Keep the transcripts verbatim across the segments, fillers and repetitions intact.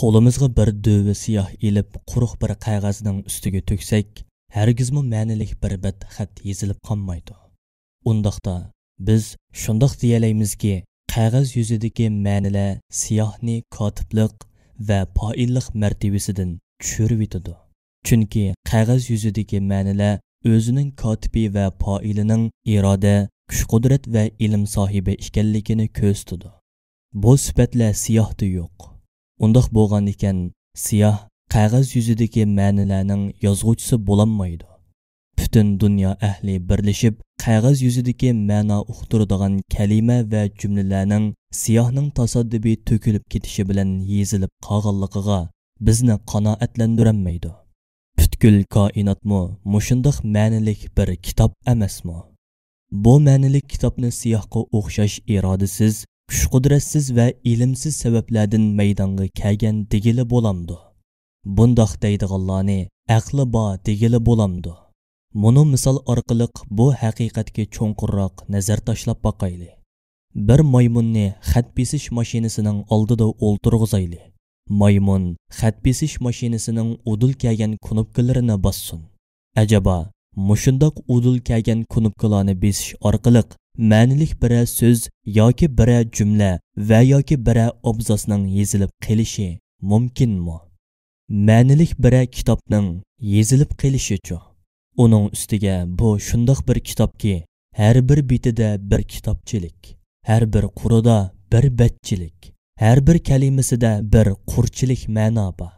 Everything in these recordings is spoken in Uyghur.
قولىمىزغا بىر دۆۋە سىياھ ئېلىپ، قۇرۇق بىر قەغەزنىڭ ئۈستىگە تۆكسەك، ھەرگىزمۇ مەنىلىك بىر بەت خەت يېزىلىپ قالمايدۇ. ئۇنداقتا، بىز شۇنداق دېيەلەيمىزكى، قەغەز يۈزىدىكى مەنىلەر سىياھنى كاتىپلىق ۋە پائىللىق مەرتىۋىسىدىن چۈشۈرۈۋېتىدۇ. چۈنكى قەغەز يۈزىدىكى مەنىلەر ئۆزىنىڭ كاتىپى ۋە پائىلىنىڭ ئىرادە، كۈچ-قۇدرەت ۋە ئىلىم ساھىبى ئىكەنلىكىنى كۆرسىتىدۇ. بۇ سۈپەتلەر سىياھتا يوق. ئۇنداق بولغان ئىكەن، سىياھ قەغەز يۈزىدىكى مەنىلەرنىڭ يازغۇچىسى بولالمايدۇ. پۈتۈن دۇنيا ئەھلى بىرلىشىپ، قەغەز يۈزىدىكى مەنا ئۇقتۇرىدىغان كەلىمە ۋە جۈملىلەرنىڭ سىياھنىڭ تاسادىپىي تۆكۈلۈپ كېتىشى بىلەن يېزىلىپ قالغانلىقىغا بىزنى قانائەتلەندۈرەلمەيدۇ. پۈتكۈل كائىناتمۇ مۇشۇنداق مەنىلىك بىر كىتاب ئەمەسمۇ؟ بۇ مەنىلىك كىتابنى سىياھقا ئوخشاش ئىرادىسىز، كۈچ-قۇدرەتسىز ۋە ئىلىمسىز سەۋەبلەردىن مەيدانغا كەلگەن دېگىلى بولامدۇ؟ بۇنداق دەيدىغانلارنى ئەقلى بار دېگىلى بولامدۇ؟ مۇنۇ مىسال ئارقىلىق بۇ ھەقىقەتكە چوڭقۇرراق نەزەر تاشلاپ باقايلى. بىر مايمۇننى خەت بېسىش ماشىنىسىنىڭ ئالدىدا ئولتۇرغۇزايلى. مايمۇن خەت بېسىش ماشىنىسىنىڭ ئۇدۇل كەلگەن كۇنۇپكىلىرىنى باسسۇن. ئەجەبا، مۇشۇنداق ئۇدۇل كەلگەن كۇنۇپكىلارنى بېسىش ئارقىلىق مەنىلىك بىرەر سۆز ياكى بىرەر جۈملە ۋە ياكى بىرەر ئابزاسنىڭ يېزىلىپ قېلىشى مۇمكىنمۇ؟ مەنىلىك بىرەر كىتابنىڭ يېزىلىپ قېلىشىچۇ؟ ئۇنىڭ ئۈستىگە بۇ شۇنداق بىر كىتابكى، ھەر بىر بېتىدە بىر كىتابچىلىك، ھەر بىر قۇرىدا بىر بەتچىلىك، ھەر بىر كەلىمىسىدە بىر قۇرچىلىك مەنا بار.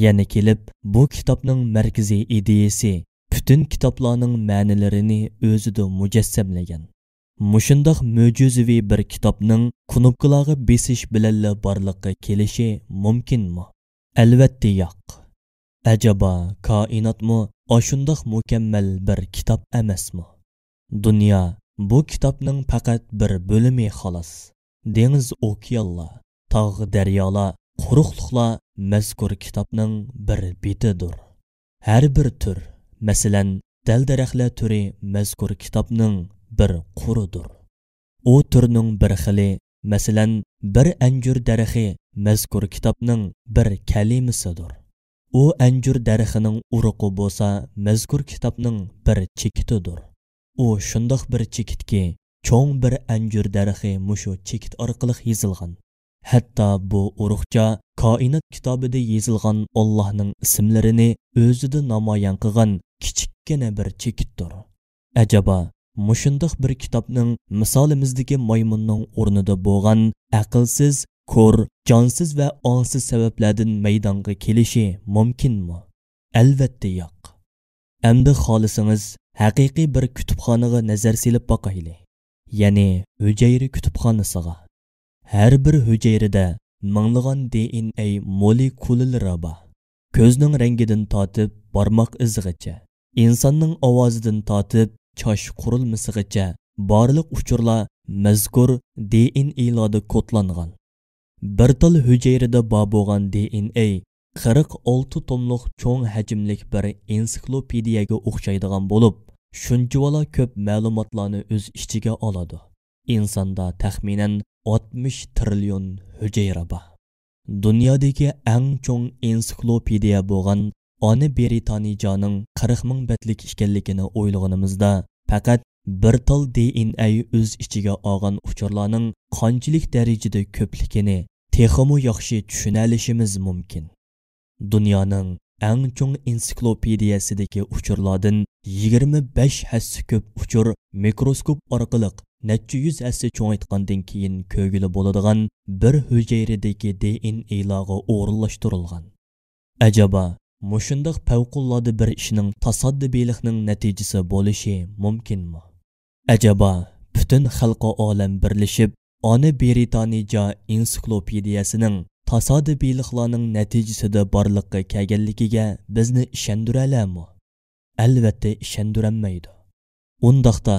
يەنە كېلىپ، بۇ كىتابنىڭ مەركىزىي ئىدىيىسى پۈتۈن كىتابلارنىڭ مەنىلىرىنى ئۆزىدە مۇجەسسەملىگەن. مۇشۇنداق مۆجىزىۋى بىر كىتابنىڭ كۇنۇپكىلارغا بېسىش بىلەنلا بارلىققا كېلىشى مۇمكىنمۇ؟ ئەلۋەتتە ياق. ئەجەبا، كائىناتمۇ ئاشۇنداق مۇكەممەل بىر كىتاب ئەمەسمۇ؟ دۇنيا بۇ كىتابنىڭ پەقەت بىر بۆلۈمى خالاس. دېڭىز، ئوكيانلار، تاغ، دەريالار، قۇرۇقلۇقلار مەزكۇر كىتابنىڭ بىر بېتىدۇر. ھەر بىر تۈر، مەسىلەن، دەل-دەرەخلەر تۈرى مەزكۇر كىتابنىڭ بىر قۇرىدۇر. ئۇ تۈرنىڭ بىر خىلى، مەسىلەن، بىر ئەنجۈر دەرىخى مەزكۇر كىتابنىڭ بىر كەلىمىسىدۇر. ئۇ ئەنجۈر دەرىخىنىڭ ئۇرۇقى بولسا مەزكۇر كىتابنىڭ بىر چېكىتىدۇر. ئۇ شۇنداق بىر چېكىتكى، چوڭ بىر ئەنجۈر دەرىخى مۇشۇ چېكىت ئارقىلىق يېزىلغان. ھەتتا بۇ ئۇرۇقچە كائىنات كىتابىدا يېزىلغان ئاللاھنىڭ ئىسىملىرىنى ئۆزىدە نامايان قىلغان كىچىككىنە بىر چېكىتتۇر. ئەجەبا، مۇشۇنداق بىر كىتابنىڭ مىسالىمىزدىكى مايمۇننىڭ ئورنىدا بولغان ئەقىلسىز، كور، جانسىز ۋە ئاڭسىز سەۋەبلەردىن مەيدانغا كېلىشى مۇمكىنمۇ؟ ئەلۋەتتە ياق. ئەمدى خالىسىڭىز، ھەقىقىي بىر كۇتۇپخانىغا نەزەر سېلىپ باقايلى. يەنى ھۈجەيرە كۇتۇپخانىسىغا. ھەر بىر ھۈجەيرىدە مىڭلىغان دى ئېن ئەي مولېكۇلىلىرى بار. كۆزنىڭ رەڭگىدىن تارتىپ بارماق ئىزىغىچە، ئىنساننىڭ ئاۋازىدىن تارتىپ چاچ قۇرۇلمىسىغىچە بارلىق ئۇچۇرلار مەزكۇر دى ئېن ئېيلاردا كودلانغان. بىر تال ھۈجەيرىدە بار بولغان دى ئېن ئەي قىرىق ئالتە توملۇق چوڭ ھەجىملىك بىر ئېنسىكلوپېدىيەگە ئوخشايدىغان بولۇپ، شۇنچىۋالا كۆپ مەلۇماتلارنى ئۆز ئىچىگە ئالىدۇ. ئىنساندا تەخمىنەن ئاتمىش تىرىليون ھۈجەيرە بار. دۇنيادىكى ئەڭ چوڭ ئېنسىكلوپېدىيە بولغان ئانا برىتانىجانىڭ قىرىق مىڭ بەتلىك ئىكەنلىكىنى ئويلىغىنىمىزدا، پەقەت بىر تال دى ئېن ئەي ئۆز ئىچىگە ئالغان ئۇچۇرلارنىڭ قانچىلىك دەرىجىدە كۆپلۈكىنى تېخىمۇ ياخشى چۈشىنەلىشىمىز مۇمكىن. دۇنيانىڭ ئەڭ چوڭ ئېنسىكلوپېدىيەسىدىكى ئۇچۇرلاردىن يىگىرمە بەش ھەسسە كۆپ ئۇچۇر مىكروسكوپ ئارقىلىق نەچچە يۈز ھەسسە چوڭايتقاندىن كېيىن كۆرگىلى بولىدىغان بىر ھۈجەيرىدىكى دى ئېن ئېيلارغا ئورۇنلاشتۇرۇلغان. ئەجەبا، مۇشۇنداق پەۋقۇلئاددە بىر ئىشنىڭ تاسادىپىيلىقنىڭ نەتىجىسى بولۇشى مۇمكىنمۇ؟ ئەجەبا، پۈتۈن خەلقى ئالەم بىرلىشىپ، ئانا برىتانىجا ئېنسىكلوپېدىيەسىنىڭ تاسادىپىيلىقلارنىڭ نەتىجىسىدە بارلىققا كەلگەنلىكىگە بىزنى ئىشەندۈرەلەرمۇ؟ ئەلۋەتتە ئىشەندۈرەلمەيدۇ. ئۇنداقتا،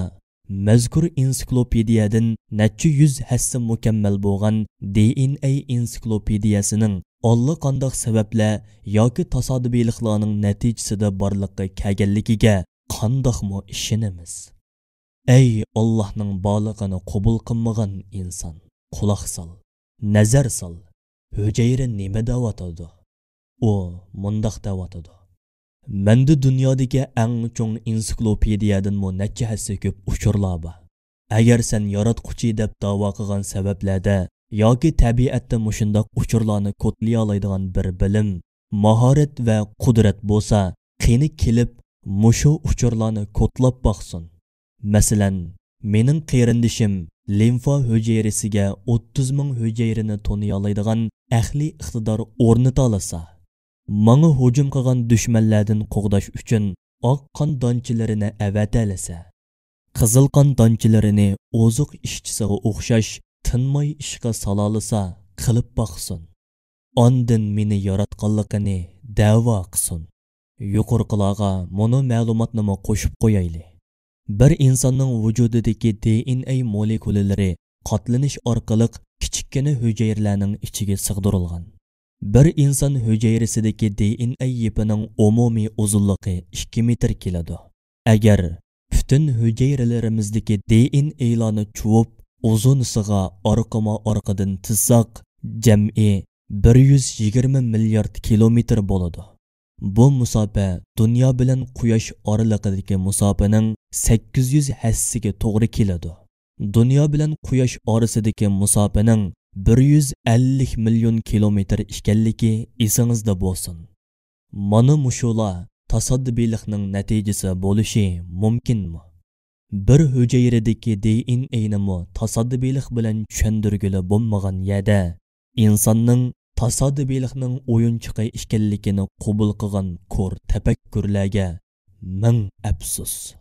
مەزكۇر ئېنسىكلوپېدىيەدىن نەچچە يۈز ھەسسە مۇكەممەل بولغان دى ئېن ئەي ئېنسىكلوپېدىيەسىنىڭ ئاللىقانداق سەۋەبلەر ياكى تاسادىپىيلىقلارنىڭ نەتىجىسىدە بارلىققا كەلگەنلىكىگە قانداقمۇ ئىشىنىمىز؟ ئەي ئاللاھنىڭ بارلىقىنى قوبۇل قىلمىغان ئىنسان، قۇلاق سال، نەزەر سال. ھۈجەيرە نېمە دەۋاتىدۇ؟ ئۇ مۇنداق دەۋاتىدۇ: مەندە دۇنيادىكى ئەڭ چوڭ ئېنسىكلوپېدىيەدىنمۇ نەچچە ھەسسە كۆپ ئۇچۇرلار بار. ئەگەر سەن ياراتقۇچى دەپ داۋا قىلغان سەۋەبلەردە ياكى تەبىئەتتە مۇشۇنداق ئۇچۇرلارنى كودلىيالايدىغان بىر بىلىم، ماھارەت ۋە قۇدرەت بولسا، قېنى كېلىپ مۇشۇ ئۇچۇرلارنى كودلاپ باقسۇن. مەسىلەن، مېنىڭ قېرىندىشىم لىمفا ھۈجەيرىسىگە ئوتتۇز مىڭ ھۈجەيرىنى تونۇيالايدىغان ئەقلىي ئىقتىدار ئورنىتالىسا، ماڭا ھۇجۇم قىلغان دۈشمەنلەردىن قوغداش ئۈچۈن ئاق قان دانچىلىرىنى ئەۋەتەلىسە، قىزىل قان دانچىلىرىنى ئوزۇق ئىشچىسىغا ئوخشاش تىنماي ئىشقا سالالىسا، قىلىپ باقسۇن. ئاندىن مېنى ياراتقانلىقىنى دەۋا قىلسۇن. يۇقىرىقىلارغا مۇنۇ مەلۇماتنىمۇ قوشۇپ قويايلى. بىر ئىنساننىڭ ۋۇجۇدىدىكى دى ئېن ئەي مولېكۇلىلىرى قاتلىنىش ئارقىلىق كىچىككىنە ھۈجەيرىلەرنىڭ ئىچىگە سىغدۇرۇلغان. بىر ئىنسان ھۈجەيرىسىدىكى دى ئېن ئەي يىپىنىڭ ئومۇمىي ئۇزۇنلۇقى ئىككى مېتىر كېلىدۇ. ئەگەر پۈتۈن ھۈجەيرىلىرىمىزدىكى دى ئېن ئەيلارنى چۇۋۇپ، ئۇزۇنىسىغا ئارقىما ئارقىدىن تىزساق، جەمئىي بىر يۈز يىگىرمە مىليارد كىلومېتىر بولىدۇ. بۇ مۇساپە دۇنيا بىلەن قۇياش ئارىلىقىدىكى مۇساپىنىڭ سەككىز يۈز ھەسسىگە توغرا كېلىدۇ. دۇنيا بىلەن قۇياش ئارىسىدىكى مۇساپىنىڭ بىر يۈز ئەللىك مىليون كىلومېتىر ئىكەنلىكى ئېسىڭىزدە بولسۇن. مانا مۇشۇلار تاسادىپىيلىقنىڭ نەتىجىسى بولۇشى مۇمكىنمۇ؟ بىر ھۈجەيرىدىكى دى ئېن ئەينىمۇ تاسادىپىيلىق بىلەن چۈشەندۈرگىلى بولمىغان يەردە، ئىنساننىڭ تاسادىپىيلىقنىڭ ئويۇنچۇقى ئىكەنلىكىنى قوبۇل قىلغان كور تەپەككۇرلەرگە مىڭ ئەپسۇس.